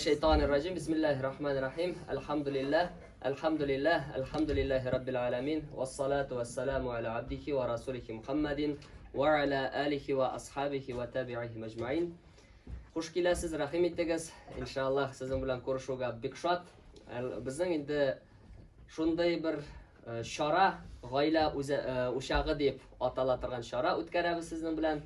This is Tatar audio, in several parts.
Шайтан раҗим. Бисмиллаһир рахманир рахим. Әлхәмдүлилләһ. Әлхәмдүлилләһ. Әлхәмдүлилләһи раббил аламин. Вассалату вассаламу аля абдихи ва расулихи Мухаммадин ва аля алихи ва асхабихи ва табиихи мәҗмәин. Хуш киләсез, рәхим итегез. Иншаллаһ, сезнең белән күрешүгә бик шат. Безнең инде шундый бер э, чара, гаилә э, учагы дип атала торган чара үткәрәбез сезнең белән.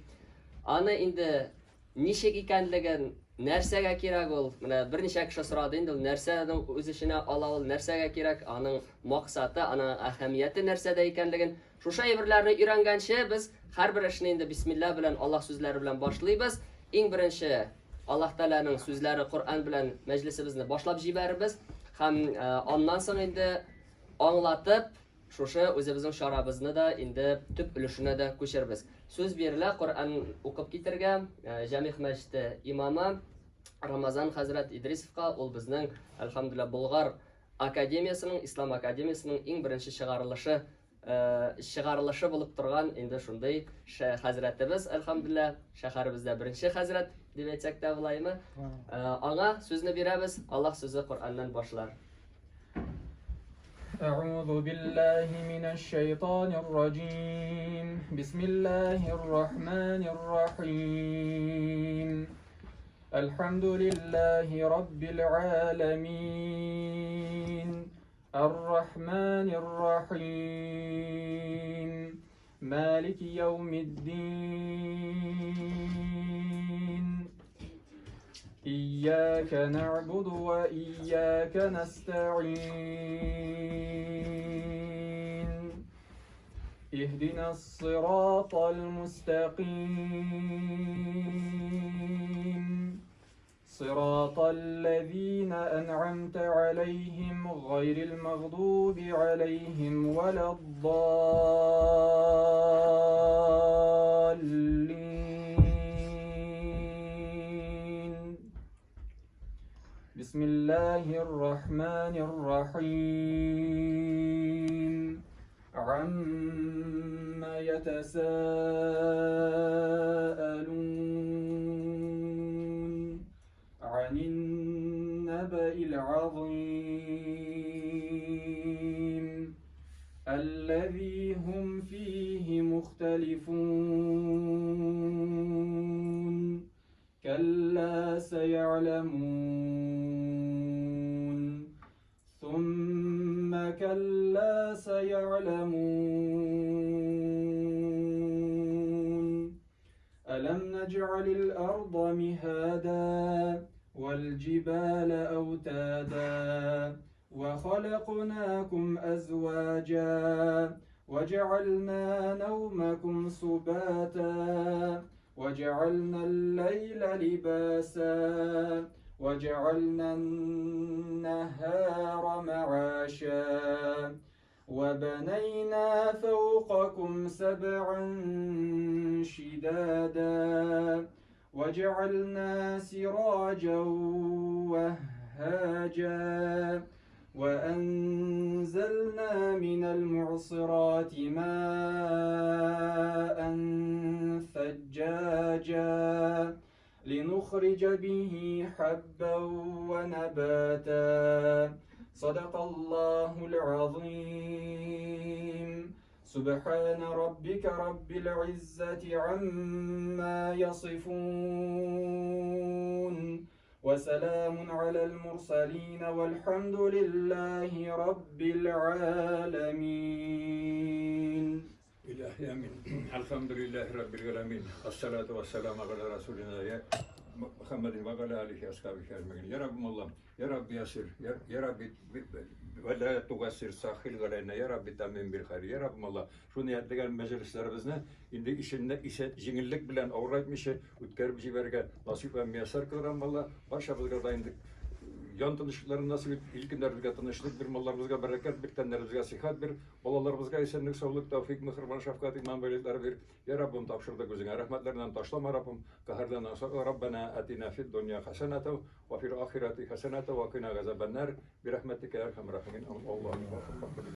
Аны инде Ничек икәнлеген, нәрсәгә кирәк ул? Менә берничә кеше сорады инде, ул нәрсәне үз эченә ала ул, нәрсәгә кирәк, аның максаты, аның әһәмияте нәрсәдә икәнлеген. Шушы әйберләрне өйрәнгәнче, без һәрбер эшне инде бисмилла белән, Аллаһ сүзләре белән башлыйбыз. Иң беренче Аллаһ Тәгаләнең сүзләре Коръән белән мәҗлесебезне башлап җибәрербез һәм э, аннан соң инде аңлатып Шушы үзебезнең чарабызны да инде төп өлешенә дә күчербез. Сүз бирелә Коръән укып китергә э, Җәмигъ мәчете имамы Рамазан хәзрәт Идрисовка, ул безнең, әлхәмдүлилләһ, Болгар академиясенең, Ислам академиясенең иң беренче чыгарылышы э, чыгарылышы булып торган инде шундый хәзрәтебез, әлхәмдүлилләһ, шәһәребездә беренче хәзрәт дип әйтсәк тә булаймы. Э, аңа сүзне бирәбез, Аллаһ сүзе Коръәннән башлар. أعوذ بالله من الشيطان الرجيم بسم الله الرحمن الرحيم الحمد لله رب العالمين الرحمن الرحيم مالك يوم الدين إياك نعبد وإياك نستعين اهدنا الصراط المستقيم صراط الذين أنعمت عليهم غير المغضوب عليهم ولا الضالين بسم الله الرحمن الرحيم عم يتساءلون عن النبأ العظيم الذي هم فيه مختلفون كلا سيعلمون ثم كلا سيعلمون ألم نجعل الأرض مهادا والجبال أوتادا وخلقناكم أزواجا وجعلنا نومكم سباتا وجعلنا الليل لباسا وجعلنا النهار معاشا وبنينا فوقكم سبعا شدادا وجعلنا سراجا وهاجا وأنزلنا من المعصرات ماء ثجاجا لنخرج به حبا ونباتا صدق الله العظيم سبحان ربك رب العزة عما يصفون وسلام على المرسلين والحمد لله رب العالمين إلهي آمين الحمد لله رب العالمين الصلاة والسلام على رسولنا محمد وعلى آله وأصحابه أجمعين يا رب الله يا رب يسر يا رب ولا تغسر ساخل علينا يا رب تمم بالخير يا رب الله Шуны ниятлаган мәҗлесләребезне инде ишенне исә җиңеллек белән авырайтмыйча үткәреп җибәрергә насыйп һәм мияссәр кыл, Раббым Алла. Барчабызга да инде ян тынычлыкларын насыйп ит, ил көннәребезгә тынычлык бир, малларыбызга бәрәкәт бир, тәннәребезгә сихәт бир, балаларыбызга исәнлек, саулык, тәүфик, мөхербан, шәфкать, иман байлыклары бир. Я Раббым, тапшырдык үзеңә, рәхмәтләреннән ташлама, Раббым, каһәрдән сакла, Раббана атина фид дөнья хәсәнәтә ва фил ахирати хәсәнәтә ва кина газабаннар, бирәхмәтикә я әрхәмәр рахимин. Аллаһу